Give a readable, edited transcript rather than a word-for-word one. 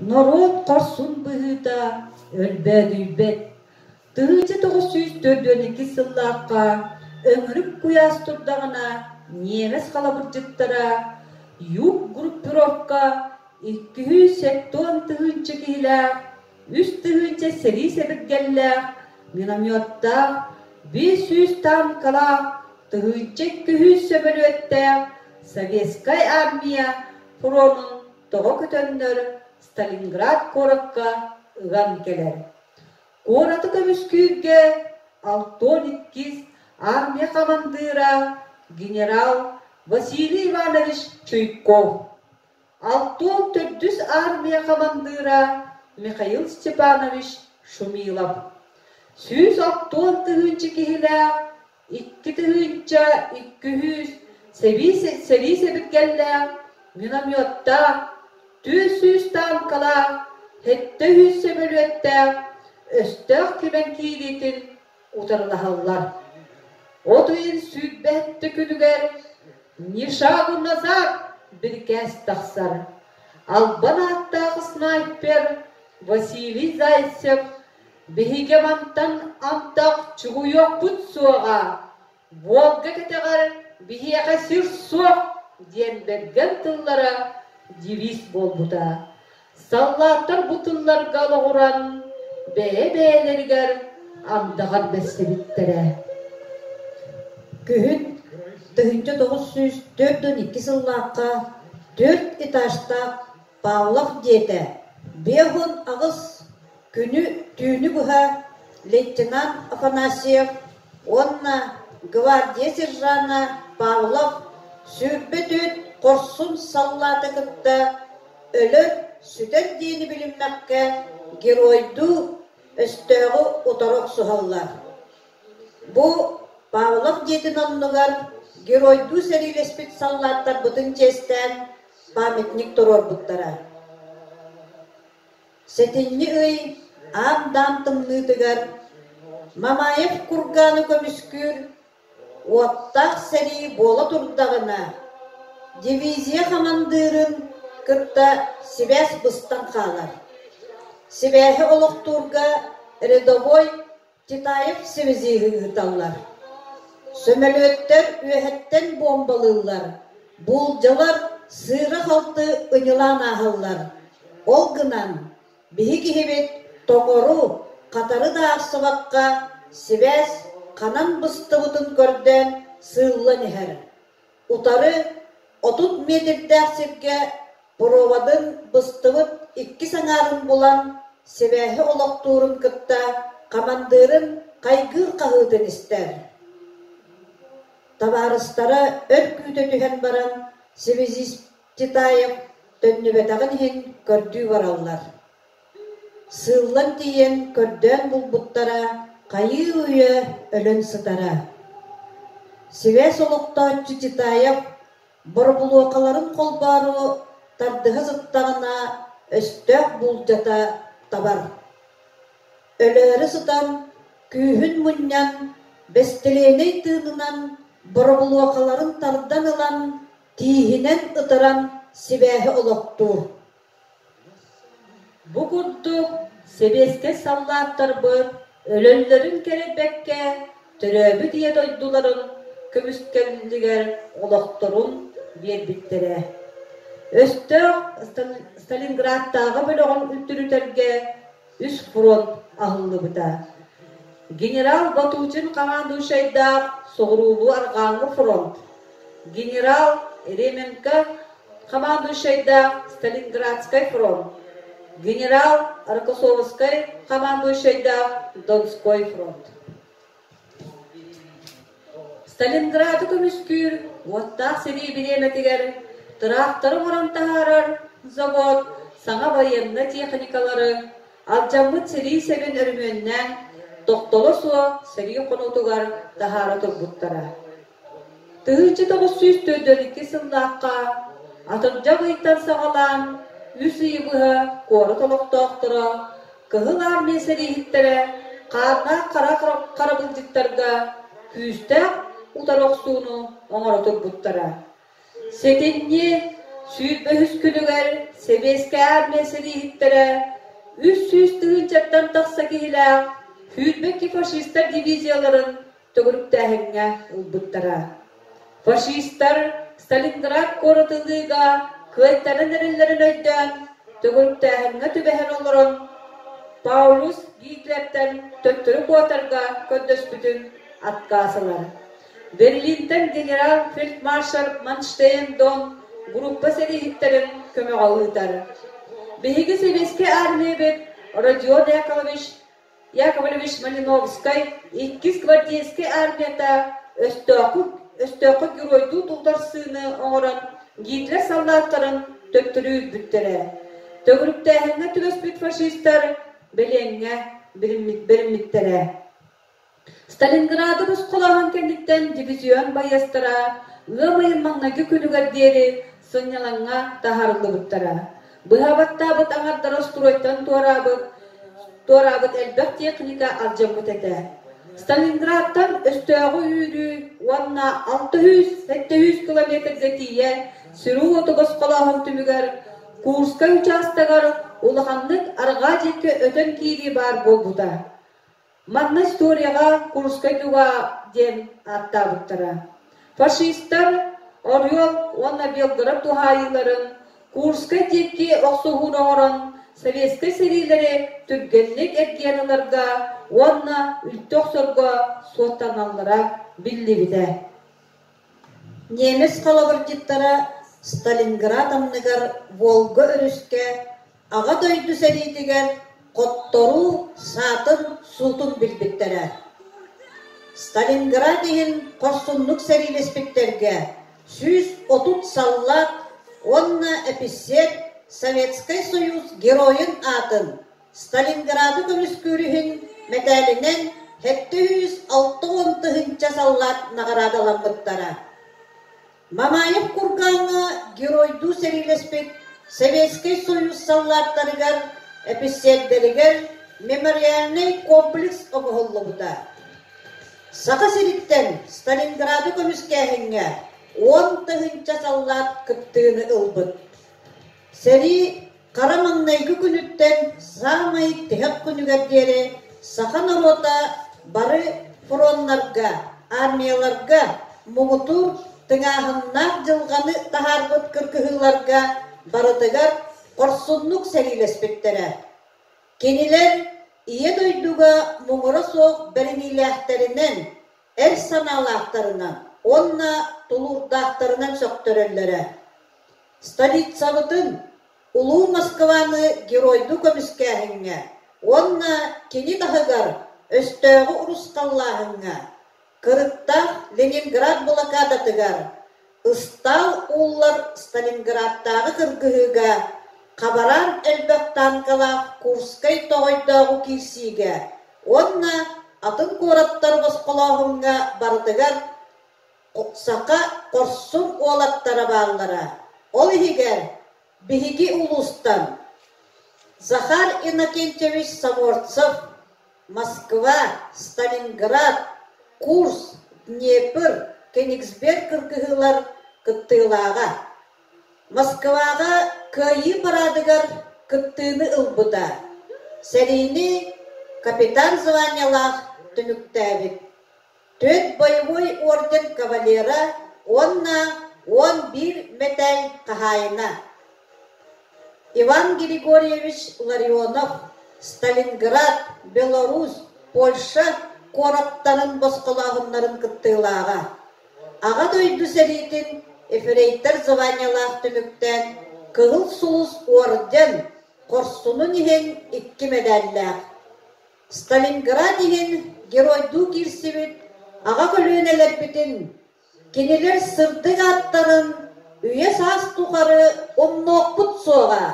Норуот хорсун быһыыта өлбөөдүйбэт. 1942 сыллаахха өҥүрүк куйаас турдаҕына ньиэмэс халабырдьыттара Юг группировка 270 тыһыынча киһилээх, 3 тыһыынча сэрии сэбиргэллээх, минометтаах, 500 танкалаах, 1200 сөмөлүөттээх Советскай Армия фронун тоҕо көтөннөр Сталинград куоракка ыган кэлэр. Куораты көмүскүүргэ 62 армия хамандыыра генерал Василий Иванович Чуйков, 64 армия хамандыыра Михаил Степанович Шумилов, 160 тыһыынча киһилээх 2200 сэрии сэбиргэллээх, минометтаах, 400 танкалаах, 700 сөмөлүөттээх өстөөх кимэн киириитин утарылаһаллар. От ыйын 27 күнүгэр «Ни шагу назад» бирикээс тахсар. Албан ааттаах снайпер Василий Зайцев Биһиги мантан антах чугуйуохпут суоҕа, Волга кэтэҕэр биһиэхэ сир суох диэн бэргэн тыллара девиз буолбута. Саллааттар бу тылларга олоҕуран бэйэ-бэйэлэригэр андаҕар бэссибиттэрэ. Күһүн 1942 сыллаахха түөрт этажтаах Павлов диэтэ 58 күнү түүнү быһа лейтенант Афанасьев уонна гвардия сержана Павлов 24 хорсун саллааты кытта өлөр сүтэр диэни билиммэккэ геройдуу өстөөҕү утары охсуһаллар. Бу Павлов дьиэтин оннугар геройдуу сэриилэспит саллааттарбытын чиэстээн памятник туруорбуттара. Сэтинньи ый аам-даам тымныытыгар Мамаев кургааны көмүскүүр уоттаах сэрии буола турдаҕына, дивизия хамандыырын кытта сибээс быстан хаалар. Сибээһи олохтуурга рядовой Титаев связиһы ыыталлар. Сөмөлүөттэр үөһэттэн буомбалыыллар, буулдьалар сыыра-халты ыньылаан ааһаллар. Ол гынан, биһи киһибит тоҥору, хатары да аахсыбакка, сибээс ханан быстыбытын көрдөөн сыыллан иһэр. Утары 30 метрдээх сиргэ Проводын быстыбыт иккис аҥаарын булан, сибээһи олохтуурун кытта хамандыырын хайгыыр хаһыытын истэр. Табаарыстара өр күүтэ түһэн баран, связист Титаев төннүбэтэҕин иһин көрдүү бараллар. Сыыллан тиийэн көрдөөн булбуттара хайыы-үйэ өлөн сытара. Сибээс олохтооччу Титаев Боробулуохаларын холбоору тардыһа сыттаҕына өстөөх буулдьата табар. Өлөөрү сытан күүһүн мунньан, бэстилиэнэй тыынынан боробулуохаларын тардан ылан, тииһинэн ытыран сибээһи олохтуур. Бу курдук сэбиэскэй саллааттарбыт өлөллөрүн кэрэйбэккэ төрөөбүт Ийэ дойдуларын көмүскэлигэр олохторун биэрбиттэрэ. Өстөөх Сталинградтааҕы бөлөҕүн үлтүрүтэргэ үс фронт аһыллыбыта. Генерал Ватутин командующайдаах Соҕуруулуу-Арҕааҥҥы фронт, генерал Ременко командующайдаах Сталинградскай фронт, генерал Рокоссовскай командующайдаах Донской фронт. Сталинграды көмүскүүр уоттаах сэрии бириэмэтигэр тыраахтары оҥорон таһаарар завод саҥа военнай техникалары, алдьаммыт сэрии сэбин өрөмүөннээн, тохтоло суох сэрии хонуутугар таһаара турбуттара. 1942 сыллаахха атырдьах ыйтан саҕалаан үс ыйы быһа куорат олохтоохторо Кыһыл Армия сэрииһиттэрэ хааннаах хара харабылдьыттарга күүстээх утары охсууну оҥоро турбуттара. Сэтинньи 23 күнүгэр Сэбиэскэй Армия сэрииһиттэрэ 300 тыһыынчаттан тахса киһилээх 22 фашистар дивизияларын төгүрүктээһиҥҥэ ылбыттара. Фашистар Сталинград куораты ылыыга кыайтаран эрэллэрин өйдөөн, төгүрүктээһиҥҥэ түбэһэн олорон, Паулюс Гитлертэн төттөрү куотарга көрдөспүтүн отказ ылар. Берлинтэн генерал-фельдмаршал Манштейн Дон группа сэрииһиттэрин көмөҕө ыытар. Биһиги Сэбиэскэй Армиябыт Родион Яковлевич Яковлевич Малиновскай иккис гвардейскай армията өстөөххө, өстөөххө геройдуу тултарсыыны оҥорон Гитлер саллааттарын төттөрү үүрбүттэрэ. Төгүрүктээһиҥҥэ түбэспит фашистар бэлиэҥҥэ бэриммиттэрэ. Сталинграды босхолооһун кэнниттэн дивизион байыастара ыам ыйын маҥнайгы күнүгэр диэри сынньалаҥҥа таһаарыллыбыттара. Быһа баттаабыт аҥардара устуруойтан туораабыт, туораабыт элбэх техника алдьаммыт этэ. Сталинградтан өстөөҕү үүрүү уонна 600-700 километрга тиийэ сири-уоту босхолооһун түмүгэр Курскай учаастагар улаханнык арҕаа диэки өтөн киирии баар буолбута. Манна историяҕа Курскай дуга диэн ааттаабыттара. Фашистар Орел уонна Белгород туһаайыыларын Курскай диэки охсуһууну оҥорон советскай сэриилэри түргэнник эргийэн ыларга уонна үлтү охсорго суоттаналлара биллибитэ. Немец халабырдьыттара Сталинград анныгар Волга өрүскэ Аҕа дойду сэриитигэр хотторуу саатын суутун билбиттэрэ. Сталинград иһин хорсуннук сэриилэспиттэргэ 130 саллаат уонна эписиэр Советскай Союз Геройун аатын Сталинграды көмүскүүр иһин мэтээлинэн 760 тыһыынча саллаат наҕараадаламмыттара. Мамаев кургааҥҥа геройдуу сэриилэспит Советскай Союз саллааттарыгар, эписиэрдэригэр мемориальнай комплекс оҥоһуллубута. Саха сириттэн Сталинграды көмүскээһиҥҥэ 10 тыһыынча саллаат кыттыыны ылбыт. Сэрии хара маҥнайгы күнүттэн саамай тиһэх күнүгэр диэри саха норуота бары фроннарга, армияларга муҥутуур тыҥааһыннаах дьылҕаны таһаарбыт кыргыһыыларга барытыгар хорсуннук сэриилэспиттэрэ. Кинилэр Ийэ дойдуга муҥура суох бэриниилээхтэринэн, эр санаалаахтарынан уонна тулуурдаахтарынан сөхтөрөллөрө. Столицабытын, Улуу Москваны геройдуу көмүскээһиҥҥэ уонна кини таһыгар өстөөҕү урусхаллааһыҥҥа, кырыктаах Ленинград блокадатыгар, ыстаал ууллар Сталинградтааҕы кыргыһыыга, хабараан элбэх танкалаах Курскай тоҕойдооҕу киирсиигэ уонна атын куораттары босхолооһуҥҥа барытыгар Саха хорсун уолаттара бааллара, ол иһигэр биһиги улуустан Захар Иннокентьевич Саморцев, Москва, Сталинград, Курс, Днепр, Кенигсберг кыргыһыылар кыттыылааҕа. Москваҕа Кыайыы параадыгар кыттыыны ылбыта, сэриини капитан званиелаах түмүктээбит. Түөрт боевой орден кавалера уонна 11 мэтээл хаһаайына. Иван Григорьевич Ларионов Сталинград, Беларусь, Польша куораттарын босхолооһуннарын кыттыылааҕа. Аҕа дойду сэриитин ефрейтор званиелаах түмүктээн Кыһыл Сулус орден хорсунун иһин икки мэдээллээх. Сталинград иһин геройдуу киирсибит аҕа көлүөнэлэрбитин, кинилэр сырдык ааттарын үйэ-саас тухары умнуохпут суоҕа.